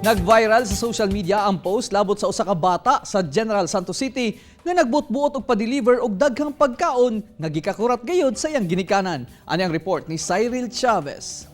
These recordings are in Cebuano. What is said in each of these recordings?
Nag-viral sa social media ang post labot sa usa ka bata sa General Santos City nga nagbuot-buot og pa-deliver og daghang pagkaon nga gikakurat gayud sa iyang ginikanan. Ani ang report ni Cyril Chavez.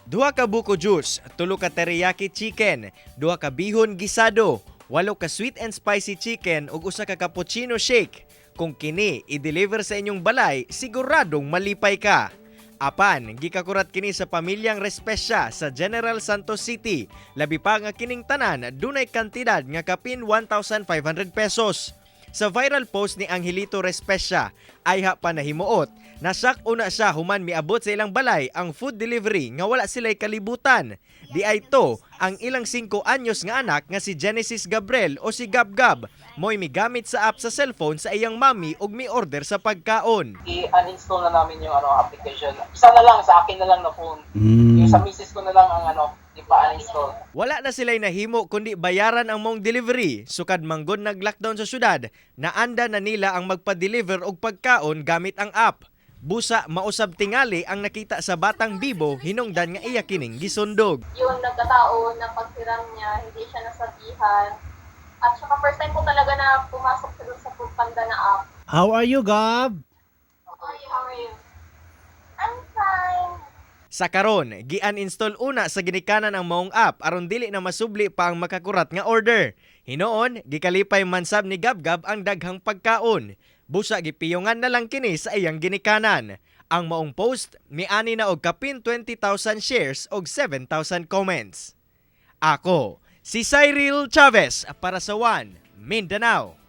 Duha ka buko juice, tulo ka teriyaki chicken, duha ka bihon gisado, walo ka sweet and spicy chicken ug usa ka cappuccino shake. Kung kini i-deliver sa inyong balay, siguradong malipay ka. Apan, gikakurat kini sa pamilyang Respesya sa General Santos City. Labi pa nga kining tanan dunay kantidad nga kapin 1,500 pesos. Sa viral post ni Angelito Respesya, ayha pa nahimuot, nasak una siya human miabot sa ilang balay ang food delivery nga wala sila'y kalibutan. Di ay to ang ilang 5 anyos nga anak nga si Genesis Gabriel o si Gab Gab, mo'y migamit sa app sa cellphone sa iyang mami ug mi-order sa pagkaon. I-uninstall na namin yung ano application. Isa na lang, sa akin na lang na phone. Yung sa misis ko na lang ang ano, ipa-uninstall. Wala na sila'y nahimo kundi bayaran ang maong delivery. Sukad manggod nag-lockdown sa syudad, naanda na nila ang magpa-deliver og pagkaon gamit ang app. Busa mausab tingali ang nakita sa batang bibo hinungdan nga iya kining gisundog. Yung nagkatao ng paghiram niya, hindi siya nasabihan. At saka first time po talaga na pumasok siya dun sa Foodpanda na app. How are you, Gab? How are you? How are you? I'm fine. Sa karon, gi-uninstall una sa ginikanan ang maong app aron dili na masubli pa ang makakurat nga order. Hinoon, gikalipay man sab ni Gabgab ang daghang pagkaon. Busa gipiyungan na lang kini sa iyang ginikanan. Ang maong post miani na og kapin 20,000 shares og 7,000 comments. Ako, si Cyril Chavez para sa One Mindanao.